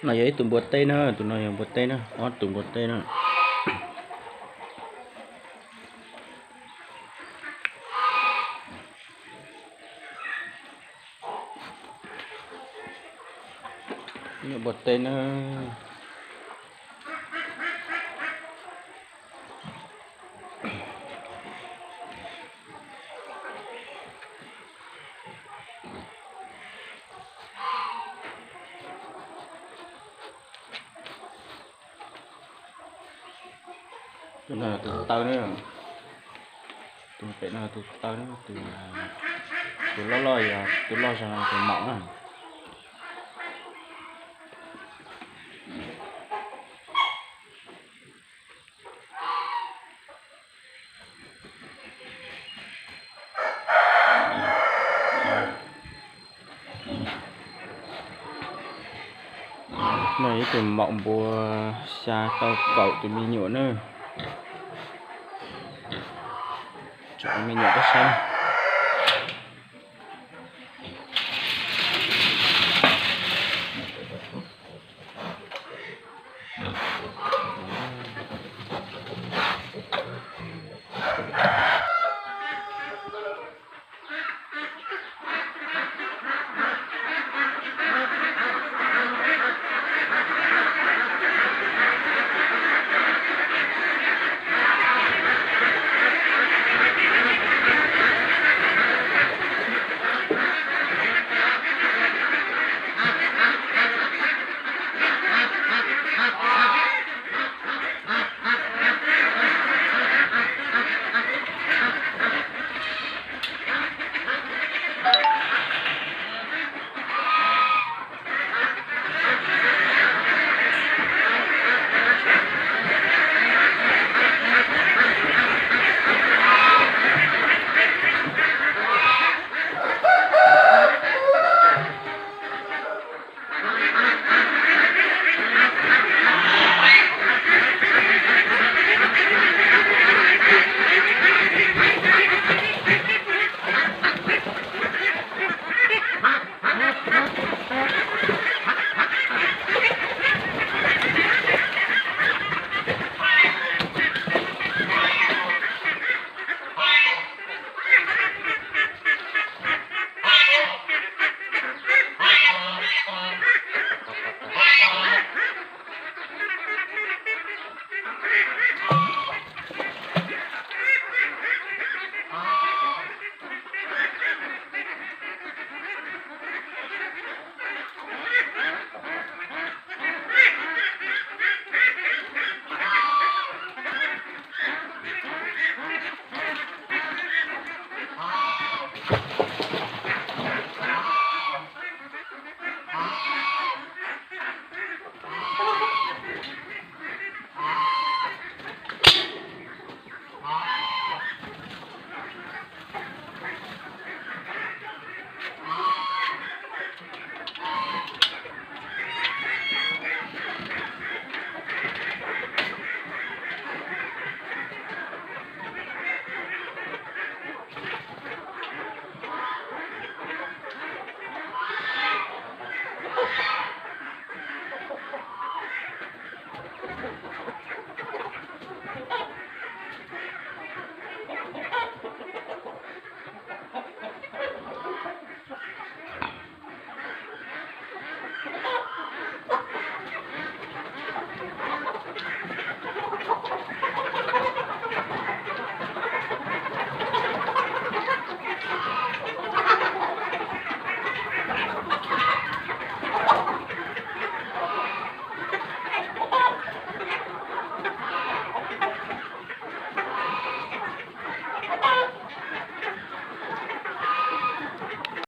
No yog ib tug npua teb na, tus no yog npua teb na, ob tug npua teb na. Npua teb na. Tus no tus taw na, tus pem no tus taw na, tus loj loj yog tus loj zog no tus maum na. No ib tug maum npua xya tau kaum tus me nyuam na. Tsom me nyuam rau saib.